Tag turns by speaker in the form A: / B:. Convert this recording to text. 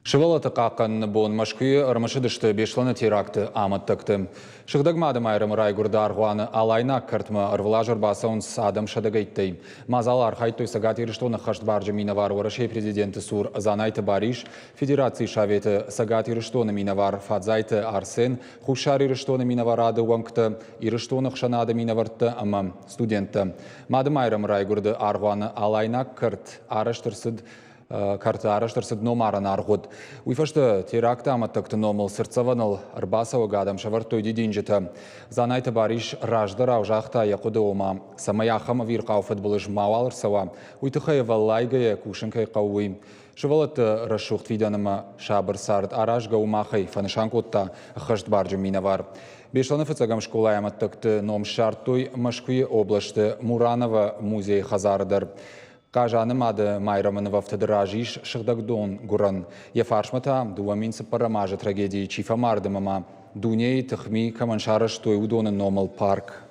A: Сывӕллӕтты хъахъхъӕныны бон Мӕскуыйы ӕрымысыдысты Беслӕны теракты амӕттӕгты. Сыгъдӕг Мады-Майрӕмы райгуырды аргъуаны Алайнаг кӕртмӕ ӕрвылаз ӕрбацӕуынц адӕм сӕдӕгӕйттӕй. Мадзалы архайдтой Цӕгат Ирыстоны ӕххӕстбарджын минӕвар Уӕрӕсейы президенты цур Дзанайты Барис, Федерацийы Советы Цӕгат Ирыстоны минӕвар Фадзайты Арсен, Хуссар Ирыстоны минӕварады уӕнгтӕ, Ирыстоны ӕхсӕнады минӕвӕрттӕ ӕмӕ студенттӕ. Мады-Майрӕмы райгуырды аргъуаны Алайнаг кӕрт арӕзт ӕрцыд кӕрты арӕзт ӕрцыд номарӕн аргъуыд. Уый фӕстӕ теракты амӕттӕгты номыл цыртдзӕвӕныл ӕрбацӕуӕг адӕм сӕвӕрдтой дидинджытӕ. Дзанайты Барис раздӕрау загъта йӕ хъуыды, ома, цӕмӕй ахӕм ӕвирхъау фыдбылыз мауал ӕрцӕуа, уый тыххӕй ӕвӕллайгӕйӕ кусын кӕй хъӕуы, уый. Сывӕллӕтты рӕсугъд фидӕн ӕмӕ сабыр цард аразгӕ у махӕй, фӕнысан кодта ӕххӕстбарджын минӕвар. Беслӕны фыццӕгӕм скъолайы амӕттӕгты ном ссардтой Мӕскуыйы областы Мураново музейы хӕдзары дӕр. Хъазаны мады Майрӕмы нывӕфтыды раз ис сыгъдӕг донгуырӕн. Йӕ фарсмӕ та 2004 азы трагедийы чи фӕмард ӕмӕ ма дунейы тыхми кӕмӕн сарӕзтой, уыдоны номыл парк.